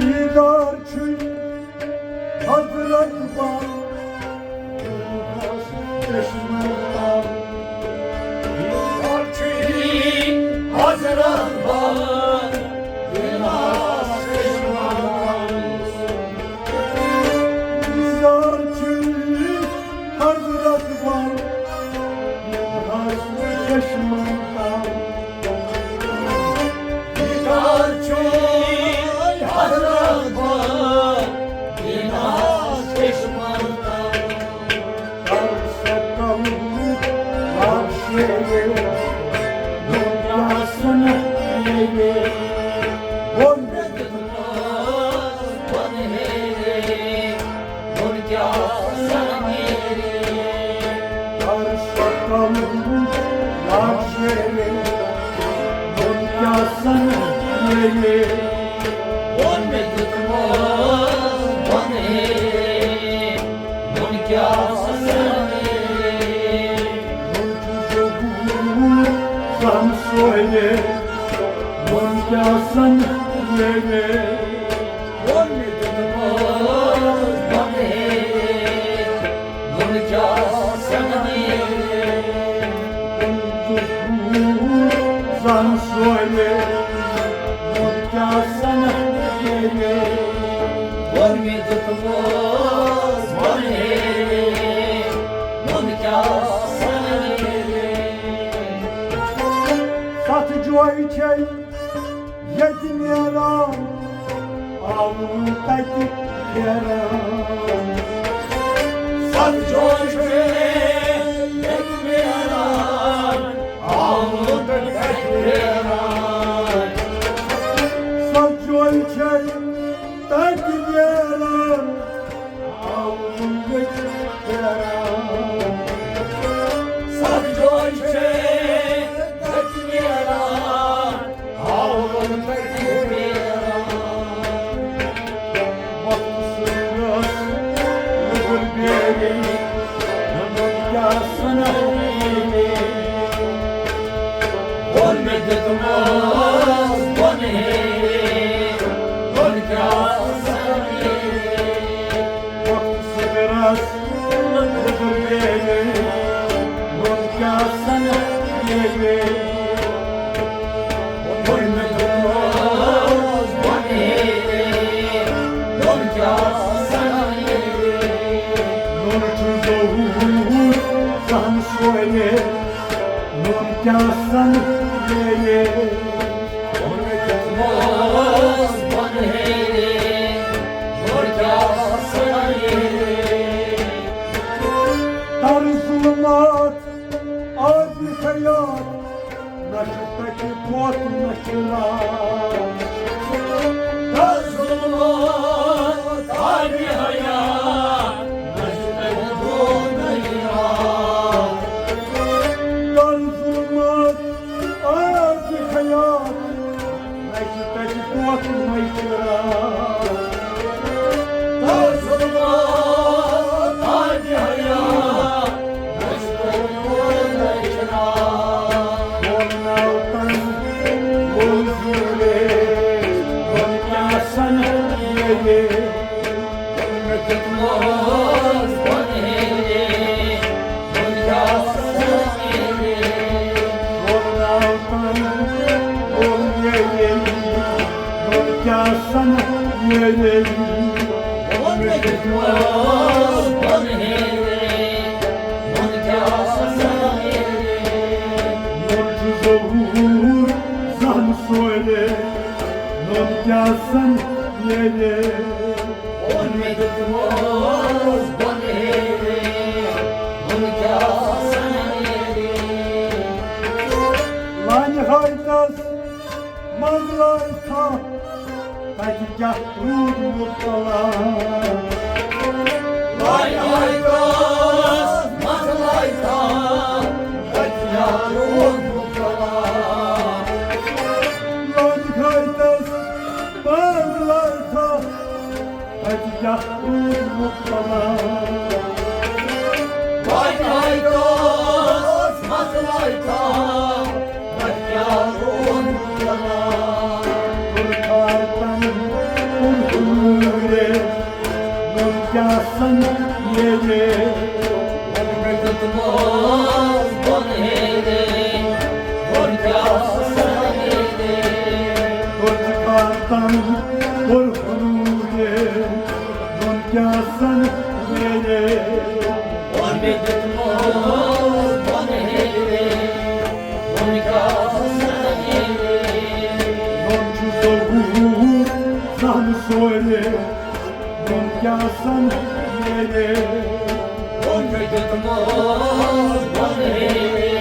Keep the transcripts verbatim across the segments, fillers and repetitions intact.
دیدار چھُے حضرت باب، چشمہٕ تام۔ دیدار چھُے حضرت باب، چشمہٕ تام۔ دیدار چھُے حضرت باب، چشمہٕ تام۔ دیدار چھُے حضرت باب، چشمہٕ تام۔ کر سا قلبُک لب شیرے، دُنیا سُنہٕ میرے، ووٚن مےٚ دیُتمَس بۄنہٕ ہیرے، ووٚن کیٛاہ سا میرے۔ کر سا قلبُک لب شیرے، ووٚن کیٛاہ سا میرے۔ ووٚن مےٚ دیُتمَس بۄنہٕ ہیرے، ووٚن کیٛاہ سا میرے۔ ووٚن چھُ ضروٗر سمسورے، ووٚن کیٛاہ سا میرے۔ ووٚن مےٚ دیُتمَس بۄنہٕ ہیرے، ووٚن کیٛاہ سا میرے۔ ووٚن ضروٗر سمسورے، ووٚن کیٛاہ سا میرے۔ ووٚن مےٚ دیُتمَس بۄنہٕ ہیرے، ووٚن کیٛاہ سا میرے۔ ستھ جویہِ چھے ییٚتہِ نیران، آوُم تَتہِ پھیران۔ ستھ جویہِ چھے ییٚتہِ نیران، آوُم تَتہِ پھیران۔ ستھ جویہِ چھے تَتہِ نیران، آوُم تَتہِ پھیران۔ ستھ جویہِ چھے تَتہِ نیران، آوُم تَتہِ پھیران۔ وقت سۭتۍ ٲس لُکن بیٚیہِ، وَنُن کیٛاہ سَنان میٛٲنۍ۔ ووٚن مےٚ دیُتمَس بۄنہٕ ہیرے، ووٚن کیٛاہ سَنان میٛٲنۍ۔ وقت سۭتۍ ٲس لُکن بیٚیہِ، ووٚن کیٛاہ سَنان میٛٲنۍ۔ ووٚن مےٚ دیُتمَس بۄنہٕ ہیرے، ووٚن کیٛاہ سَنان میٛٲنۍ۔ ووٚن چھُ ضروٗر سَمسورے، ووٚن کیٛاہ سَنان میٛٲنۍ۔ ووٚن مےٚ دیُتمَس بۄنہٕ ہیرے، ووٚن کیٛاہ سَنان میٛٲنۍ۔ تَر ظُلمات آبِ حیات، نہ چھُ تَتہِ بۄن نہ چھُ راتھ۔ تَر ظُلمات آبِ حیات، نہ چھُ تَتہِ بۄن نہ چھُ راتھ۔ تَر ظُلمات آبِ حیات، نہ چھُ تَتہِ بۄن نہ چھُ راتھ۔ تَر ظُلمات میرے، وۄن مےٚ دیُتمَس بۄن ہیٚرِ، وۄن کیٛاہ سَنَن میرے۔ وۄن چھُ ظہوٗر زَن سورے، وۄن کیٛاہ سَنَن میرے۔ وۄن مےٚ دیُتمَس بۄن ہیٚرِ، وۄن کیٛاہ سَنَن میرے۔ لانہِ ہٲیتَس منٛز لٲے تھپھ، تَتہِ کیٛاہ روٗد مُبتلا۔ لانہِ ہٲیتَس منٛز لٲے تھپھ، تَتہِ کیٛاہ روٗد مُبتلا۔ لانہِ ہٲیتَس منٛز لٲے تھپھ، تَتہِ کیٛاہ روٗد مُبتلا۔ وۄنۍ آیہِ دۄہَس مسلہٕ تام، تَتہِ کیٛاہ روٗد مُبتلا۔ تُل کھاتن کُن کُنوٗرے، نوٚن کیٛاہ سَنَن میرے۔ وۄنۍ مےٚ دیُتمَس بۄن ہیٚرِ، وۄنۍ کیٛاہ سَنَن میرے۔ تُل کھاتن کُن کُنوٗرے، وۄنۍ کیٛاہ سَنَن میرے۔ وۄنۍ مےٚ دیُتمَس بۄن ہیٚرِ، وۄنۍ کیٛاہ سَنَن میرے۔ وۄنۍ چھُ ظہوٗر زَن سورے، وۄنۍ کیٛاہ سَنَن میرے۔ وۄنۍ مےٚ دیُتمَس بۄن ہیٚرِ،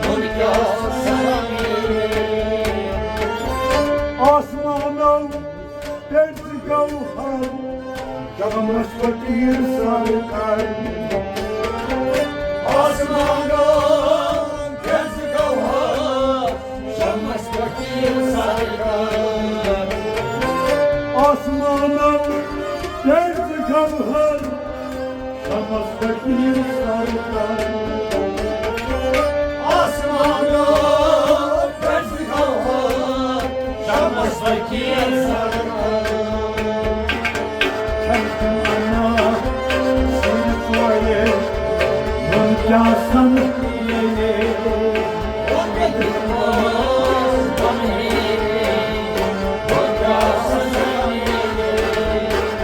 وۄنۍ کیٛاہ سَنَن میرے۔ آسمانو پٮ۪ٹھ گوہر، شمس فقیٖر سرکار۔ آسمانو پٮ۪ٹھ گوہر، شمس فقیٖر سرکار۔ آسمانو پٮ۪ٹھ گوہر، شمس فقیٖر سرکار۔ آسمانو پٮ۪ٹھ گوہر، شمس فقیٖر سرکار۔ چھَنہٕ تِم اَنان سُرِ ژورِ، وۄنۍ کیٛاہ سَنَن میرے۔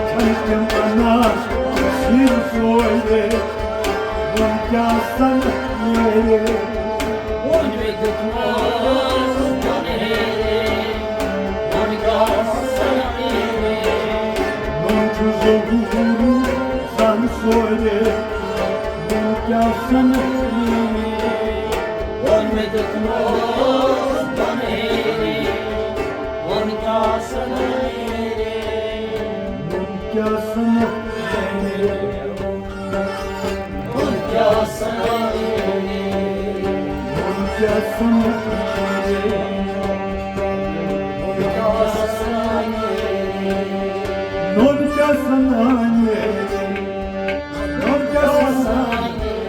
چھَنہٕ تِم اَنان سُرِ ژورِ، وۄنۍ کیٛاہ سَنَن میرے۔ وۄنۍ مےٚ دیُتمَس بۄن ہیٚرِ، وۄنۍ کیٛاہ سَنَن میرے۔ وۄنۍ چھُ ظہوٗر زَن سورے، وۄنۍ کیٛاہ سَنَن میرے۔ وۄنۍ مےٚ دیُتمَس بۄن ہیٚرِ، وۄنۍ کیٛاہ سَنَن میرے۔ وۄنۍ کیٛاہ سَنَن میرے۔ وۄنۍ کیٛاہ سَنَن میرے۔ وۄنۍ کیٛاہ سَنَن میرے۔ وۄنۍ کیٛاہ سَنَن میرے۔ وۄنۍ کیٛاہ سَنَن میرے۔ وۄنۍ کیٛاہ سَنَن میرے۔